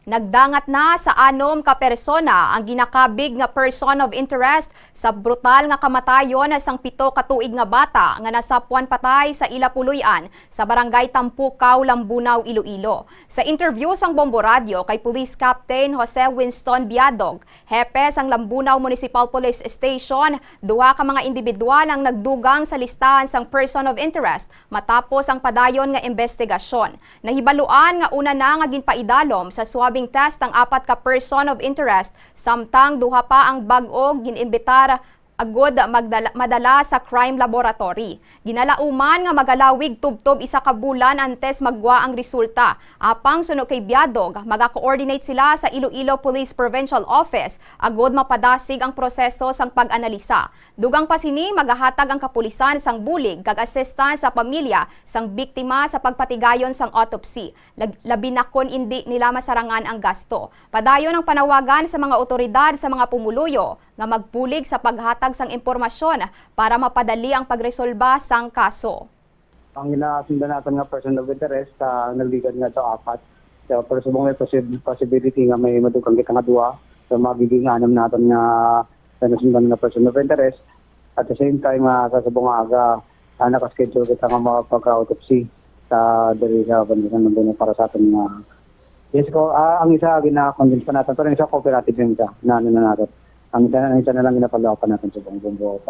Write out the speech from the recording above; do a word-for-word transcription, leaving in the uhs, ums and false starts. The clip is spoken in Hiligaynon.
Nagdangat na sa anom ka persona ang ginakabig nga person of interest sa brutal nga kamatayon sang pito ka tuig nga bata nga nasapwan patay sa ila puloy-an sa Barangay Tampukaw, Lambunao, Iloilo. Sa interview sang Bombo Radyo kay Police Captain Jose Winston Biadog, hepe sang Lambunao Municipal Police Station, duha ka mga individual ang nagdugang sa listahan sang person of interest matapos ang padayon nga imbestigasyon. Nahibaluan nga una na nga ginpaidalom sa swabbing test ang apat ka person of interest, samtang duha pa ang bag-o gin-imbitar agud magdala, madala sa crime laboratory. Ginalauman nga magalawig tubtob isa ka bulan antes maggwa ang resulta. Apang suno kay Biadog, maga-coordinate sila sa Iloilo Police Provincial Office agud mapadasig ang proseso sang pag-analisa. Dugang pa sini, magahatag ang kapulisan sang bulig kag assistance sa pamilya sang biktima sa pagpatigayon sang autopsy, lag-, labi na kon indi nila masarangan ang gasto. Padayon ang panawagan sa mga awtoridad sa mga pumuluyo nga magbulig sa paghatag sang impormasyon para mapadali ang pagresolba sang kaso. Ang ginasundan naton nga person of interest, ah, nagligad nga sa apat. So, pero subong may posib-, possibility nga may madugang kita nga duha, so magiging anam naton nga, nga nasundan nga person of interest. At the same time, ah, sa subong nga aga, ah, naka-schedule kita nga magpagka-autopsy sa diri sa Bandisan ng Bino para sa aton nga. Yes ko, ah, ang isa gina-convince pa natin, pero ang isa cooperative yung isa, na ano na natin. Ang isa, ang isa na lang ginapaluapan natin sa buong, buong buong